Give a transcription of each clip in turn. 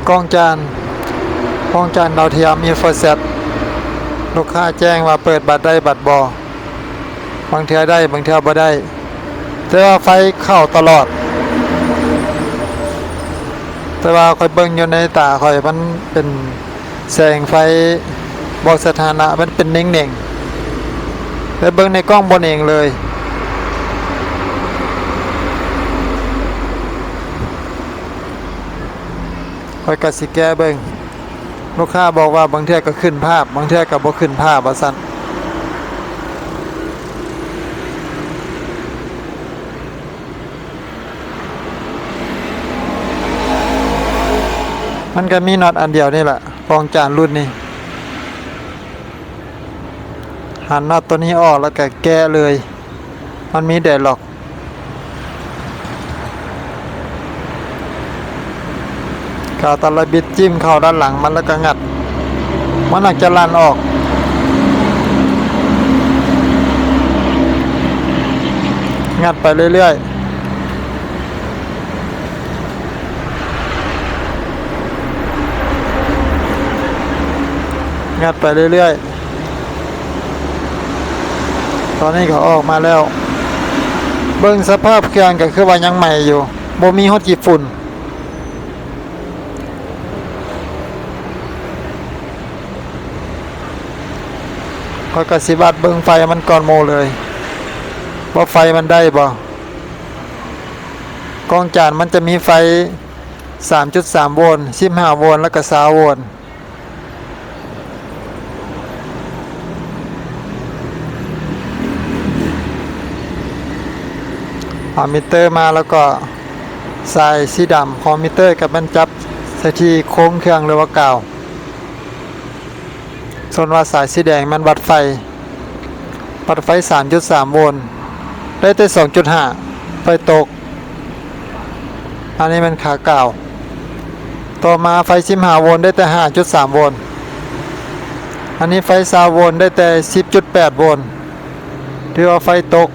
ກ້ອງຈານ, ກ້ອງຈານດາວທຽມ InfoSat ລູກຄ້າແຈ້ງວ່າເປີດບັດໄດ້ບັດບໍ່, ບາງເທື່ອໄດ້ ບາງເທື່ອບໍ່ໄດ້, ແຕ່ວ່າໄຟເຂົ້າຕະຫຼອດ. ແຕ່ວ່າຂ້ອຍເບິ່ງຢູ່ໃນຕາຂ້ອຍ ມັນເປັນແສງໄຟບອກສະຖານະ ມັນເປັນເໜັງໆ, ແຕ່ເບິ່ງໃນກ້ອງບໍ່ເໜັງເລີຍ. ຂ້ອຍກໍຊິແກ້ເບິ່ງ. ລູກຄ້າບອກວ່າບາງເທື່ອກໍຂຶ້ນພາບ, ບາງເທື່ອກໍບໍ່ຂຶ້ນພາບ ວ່າຊັ້ນ. ມັນກໍມີນັອດອັນດຽວນີ້ແຫຼະ, ກ້ອງຈານລຸ້ນນີ້. ຫັນນັອດໂຕນີ້ອອກ ແລ້ວກໍແກ້ເລີຍ. ມັນມີແດດລັອກ. ກາວຕະລະບິດຈິ້ມເຂົ້າດ້ານຫຼັງມັນ ແລ້ວກໍງັດ. ມັນອາດຈະລັ່ນອອກ. ງັດໄປເລື້ອຍໆ. ງັດໄປເລື້ອຍໆ. ຕອນນີ້ກໍອອກມາແລ້ວ. ເບິ່ງສະພາບເຄື່ອງກໍຄືວ່າຍັງໃໝ່ຢູ່, ບໍ່ມີຮອດຂີ້ຝຸ່ນ. ຂ້ອຍກໍຊິວັດເບິ່ງໄຟມັນກ່ອນໝູ່ເລີຍ ວ່າໄຟມັນໄດ້ບໍ່. ກ້ອງຈານມັນຈະມີໄຟສາມຈຸດສາມໂວນ, ສິບຫ້າໂວນ ແລ້ວກໍຊາວໂວນ. ເອົາມິເຕີມາ ແລ້ວກໍສາຍສີດຳຂອງມິເຕີກໍແມ່ນຈັບໃສ່ທີ່ໂຄ້ງເຄື່ອງ ຫຼືວ່າກາວ. ສ່ວນວ່າສາຍສີແດງແມ່ນວັດໄຟ, ວັດໄຟສາມຈຸດສາມໂວນ ໄດ້ແຕ່ສອງຈຸດຫ້າ ໄຟຕົກ. ອັນນີ້ແມ່ນຂາກາວ. ຕໍ່ມາໄຟສິບຫ້າໂວນ ໄດ້ແຕ່ຫ້າຈຸດສາມໂວນ. ອັນນີ້ໄຟຊາວໂວນ ໄດ້ແຕ່ສິບຈຸດແປດໂວນ ຖືວ່າໄຟຕົກ.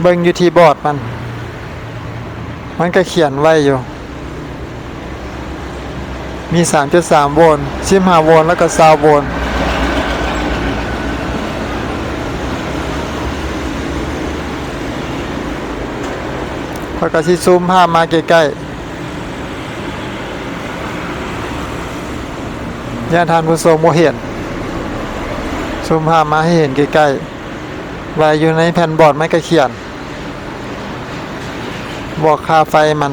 ເບິ່ງຢູ່ທີ່ບອດມັນ, ມັນກໍຂຽນໄວ້ຢູ່ ມີສາມຈຸດສາມໂວນ, ສິບຫ້າໂວນ ແລ້ວກໍຊາວໂວນ. ຂ້ອຍກໍຊິຊູມພາບມາໃກ້ໆ ຢ້ານທ່ານຜູ້ຊົມບໍ່ເຫັນ, ຊູມພາບມາໃຫ້ເຫັນໃກ້ໆ ວ່າຢູ່ໃນແຜ່ນບອດໄມ້ກະຂຽນ ບອກຄ່າໄຟມັນ.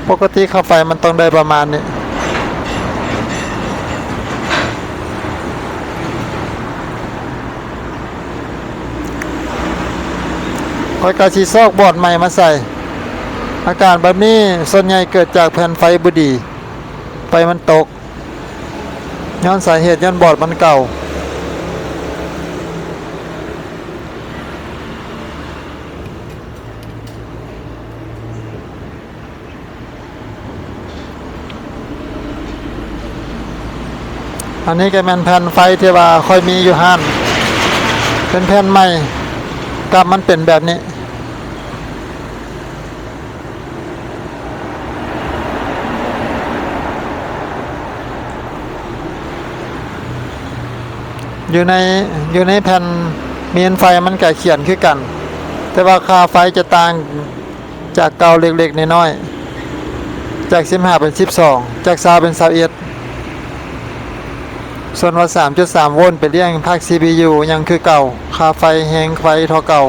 ປົກກະຕິຄ່າໄຟມັນຕ້ອງໄດ້ປະມານນີ້. ຂ້ອຍກະຊິຊອກບອດໃໝ່ມາໃສ່. ອາການແບບນີ້ສ່ວນໃຫຍ່ເກີດຈາກແຜ່ນໄຟບໍ່ດີ, ໄຟມັນຕົກ. ຍ້ອນສາເຫດຍ້ອນບອດມັນເກົ່າ. ອັນນີ້ກໍແມ່ນແຜ່ນໄຟທີ່ວ່າຂ້ອຍມີຢູ່ຮ້ານ, ເປັນແຜ່ນໃໝ່, ກັບມັນເປັນແບບນີ້. ຢູ່ໃນ, ຢູ່ໃນແຜ່ນເມນໄຟມັນກະຂຽນຄືກັນ, ແຕ່ວ່າຄ່າໄຟຈະຕ່າງຈາກເກົ່າເລັກໆນ້ອຍໆ, ຈາກສິບຫ້າເປັນສິບສອງ, ຈາກຊາວເປັນຊາວເອັດ. ສ່ວນວ່າສາມຈຸດສາມໂວນໄປລ້ຽງພາກ ຊີບີຢູ ຍັງຄືເກົ່າ, ຄ່າໄຟແຮງໄຟເທົ່າເກົ່າ.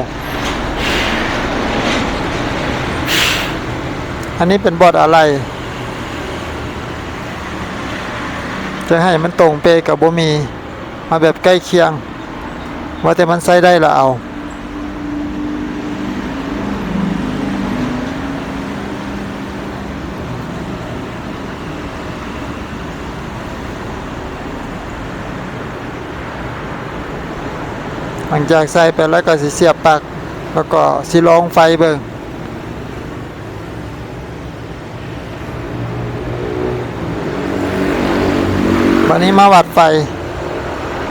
ອັນນີ້ເປັນບອດອາໄຫຼ່, ຈະໃຫ້ມັນຕົງເປະກໍບໍ່ມີ, ເອົາແບບໃກ້ຄຽງ, ວ່າແຕ່ມັນໃຊ້ໄດ້ລະເອົາ. ຫຼັງຈາກໃສ່ໄປແລ້ວກໍຊິສຽບປລັກ ແລ້ວກໍຊິລອງໄຟເບິ່ງ. ບາດນີ້ມາວັດໄຟ,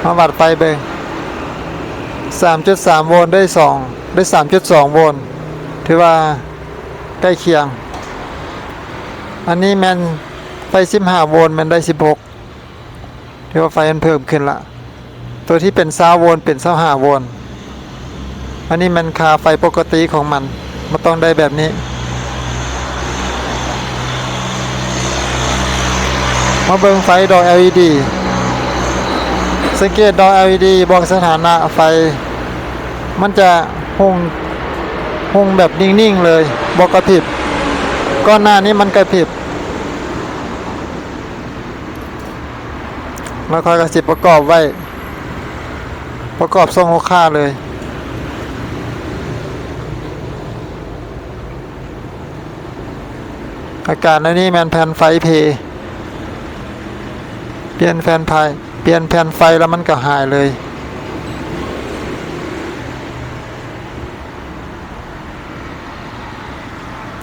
ມາວັດໄຟເບິ່ງ ສາມຈຸດສາມໂວນ ໄດ້ສອງ ໄດ້ສາມຈຸດສອງໂວນ ຖືວ່າໃກ້ຄຽງ. ອັນນີ້ແມ່ນໄຟສິບຫ້າໂວນ ແມ່ນໄດ້ສິບຫົກ ຖືວ່າໄຟມັນເພີ່ມຂຶ້ນລະ. ໂຕທີ່ເປັນຊາວໂວນ ເປັນຊາວຫ້າໂວນ. ອັນນີ້ແມ່ນຄ່າໄຟປົກກະຕິຂອງມັນ, ມັນຕ້ອງໄດ້ແບບນີ້. ມາເບິ່ງໄຟດອກ ແອລອີດີ. ສັງເກດດອກ ແອລອີດີ ບອກສະຖານະໄຟ, ມັນຈະຮຸ່ງ, ຮຸ່ງແບບນິ່ງໆເລີຍ, ບໍ່ກະພິບ. ກ່ອນໜ້ານີ້ມັນກະພິບ. ແລ້ວຂ້ອຍກໍຊິປະກອບໄວ້, ປະກອບສົ່ງລູກຄ້າເລີຍ. ອາການອັນນີ້ແມ່ນແຜ່ນໄຟເພ. ປ່ຽນແຜ່ນໄຟ, ປ່ຽນແຜ່ນໄຟແລ້ວມັນກໍຫາຍເລີຍ.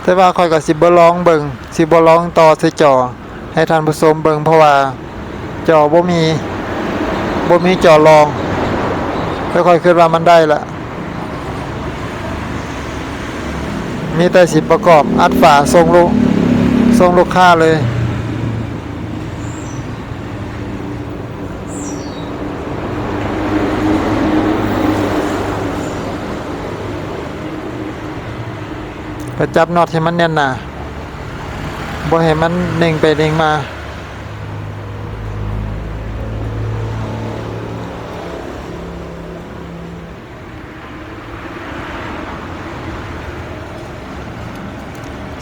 ແຕ່ວ່າຂ້ອຍກໍຊິບໍ່ລອງເບິ່ງ, ຊິບໍ່ລອງຕໍ່ໃສ່ຈໍໃຫ້ທ່ານຜູ້ຊົມເບິ່ງ, ເພາະວ່າຈໍບໍ່ມີ, ບໍ່ມີຈໍລອງ, ແຕ່ຂ້ອຍຄິດວ່າມັນໄດ້ລະ. ມີແຕ່ຊິປະກອບອັດຝາສົ່ງລູກ, ສົ່ງລູກຄ້າເລີຍ. ກໍຈັບນັອດໃຫ້ມັນແໜ້ນໜາ, ບໍ່ໃຫ້ມັນເໜັງໄປເໜັງມາ.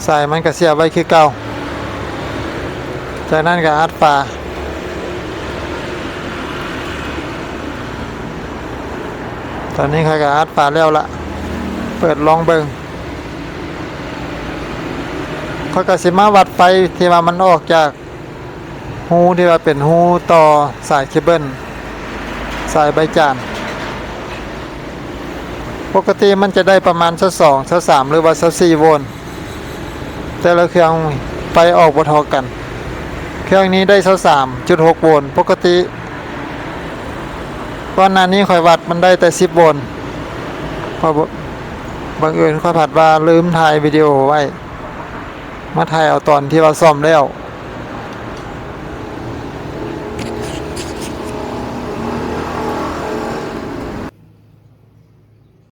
ສາຍມັນກະສຽບໄວ້ຄືເກົ່າ. ຈາກນັ້ນກະອັດຝາ. ຕອນນີ້ຂ້ອຍກະອັດຝາແລ້ວລະ. ເປີດລອງເບິ່ງ. ຂ້ອຍກະຊິມາວັດໄຟທີ່ວ່າມັນອອກຈາກ ຮູທີ່ວ່າເປັນຮູຕໍ່ສາຍເຄເບິນ, ສາຍໃບຈານ. ປົກກະຕິມັນຈະໄດ້ປະມານຊາວສອງ ຊາວສາມ ຫຼືວ່າຊາວສີ່ໂວນ, ແຕ່ລະເຄື່ອງໄຟອອກບໍ່ທໍ່ກັນ. ເຄື່ອງນີ້ໄດ້ຊາວສາມຈຸດຫົກໂວນ. ປົກກະຕິກ່ອນໜ້ານີ້ຂ້ອຍວັດມັນໄດ້ແຕ່ສິບໂວນ. ຂ້ອຍບໍ່, ບັງເອີນຂ້ອຍພັດວ່າລືມຖ່າຍວິດີໂອໄວ້, ມາຖ່າຍເອົາຕອນທີ່ວ່າສ້ອມແລ້ວ.